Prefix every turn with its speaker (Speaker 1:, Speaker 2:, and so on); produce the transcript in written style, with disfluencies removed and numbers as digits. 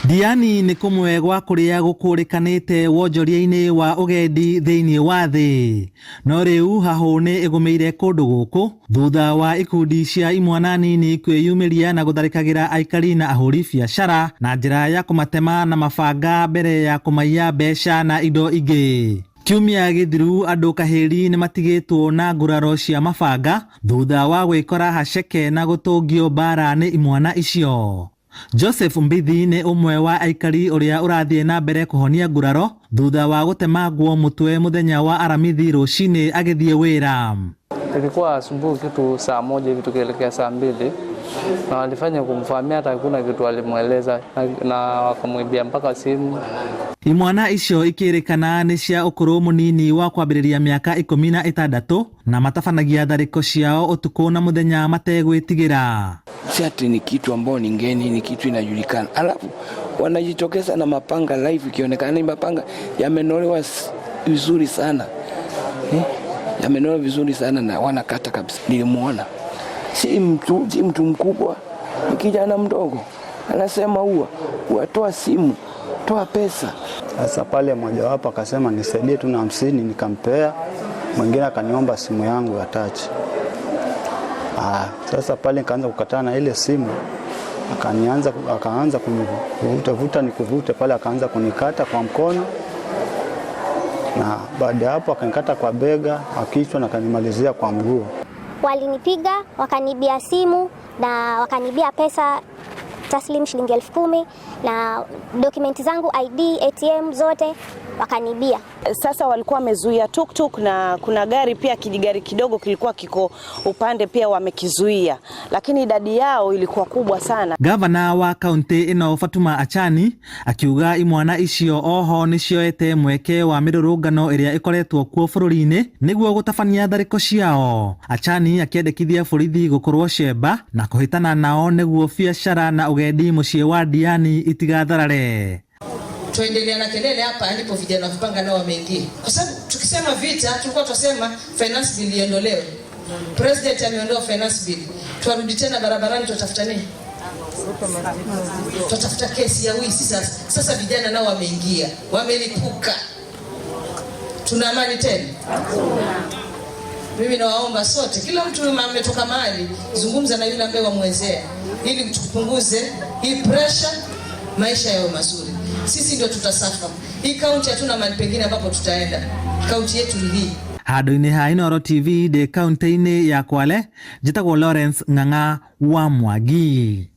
Speaker 1: Diani nĩ kũmwe gwa kũrĩa gũkũrĩkanĩte wonjoria-inĩ wa ũgendi thĩinĩ wa thĩ, no rĩu hahũ nĩ ĩgũmĩire kũndũ gũkũ thutha wa ikundi cia imwana nini kwĩyumĩria na gũtharĩkagĩra aikari na ahũri biacara na njĩra ya kũmatema na mabanga mbere ya kũmaiya mbeca na indo ingĩ. Kiumia gĩthiru andũ Kahĩri nĩ matigĩtwo na nguraro cia mabanga thutha wa gwĩkora haceke na gũtũngio mbara nĩ imwana icio. Joseph Mbithi nĩ ũmwe wa aikari ũrĩa ũrathiĩ na mbere kũhonia nguraro thutha wa gũtemangwo mũtwe mũthenya wa Aramithi rũcinĩ agĩthiĩ wĩra.
Speaker 2: Ilikuwa asubuhi kitu saa 1 hivi tukielekea saa 2, na walifanya kumfahamia, hata hakuna kitu alimweleza na wakamwibia mpaka simu.
Speaker 1: Imwana icio ikĩrĩkana nĩ cia ũkũrũ mũnini wa kwambĩrĩria mĩaka 16 na matabanagia tharĩko ciao ũtukũ na mũthenya mategwĩtigĩra.
Speaker 3: Si ati ni kitu ambao ni ngeni, ni kitu inajulikana. Alafu wanajitokeza na mapanga live, ikionekana ni mapanga yamenolewa vizuri sana, eh? Yamenolewa vizuri sana na wanakata kabisa. Nilimuona si mtu mkubwa, ni kijana mdogo, anasema ua ua, toa simu, toa pesa.
Speaker 4: Sasa pale mmojawapo akasema nisaidie tu na 50, nikampea. Mwingine akaniomba simu yangu ya touch. Ah, sasa pale nikaanza kukataa na ile simu, akaanza kunivuta vuta nikuvute pale, akaanza kunikata kwa mkono, na baada ya hapo akanikata kwa bega, akichwa na akanimalizia kwa mguu.
Speaker 5: Walinipiga, wakanibia simu na wakanibia pesa taslim shilingi 10,000 na dokumenti zangu ID, ATM zote wakanibia.
Speaker 6: Sasa walikuwa wamezuia tuktuk na kuna gari pia kijigari kidogo kilikuwa kiko upande pia wamekizuia, lakini idadi yao ilikuwa kubwa sana.
Speaker 1: Gavana wa kaunti ĩno Fatuma Achani akiuga imwana icio oho nĩcioete mweke wa mĩrũrũngano ĩrĩa ĩkoretwo kuo bũrũri-inĩ nĩguo gũtabania tharĩko ciao. Achani akĩendekithia borithi gũkorwo cemba na kũhĩtana nao nĩguo biacara na ũgendi mũciĩ wa Diani itigatharare.
Speaker 7: Tuendelea na kelele hapa, ndipo vijana wa vipanga nao wameingia, kwa sababu tukisema vita tulikuwa tunasema finance bill iondolewe. President ameondoa finance bill, twarudi tena barabarani, tutatafuta nini? Tutatafuta kesi ya wizi sasa. Sasa vijana nao wameingia, wamelipuka. Tuna amani tena? Mimi nawaomba sote, kila mtu ametoka mahali, zungumza na yule ambaye wamwezea, ili tupunguze hii pressure, maisha yawe mazuri. Sisi ndio tutasuffer. Hii kaunti hatuna mahali pengine ambapo tutaenda. Kaunti yetu ni hii.
Speaker 1: Handũ-inĩ ha Inooro TV ndĩ kaunti-inĩ ya Kwale, njĩtagwo Lawrence Ng'ang'a wa Mwangi.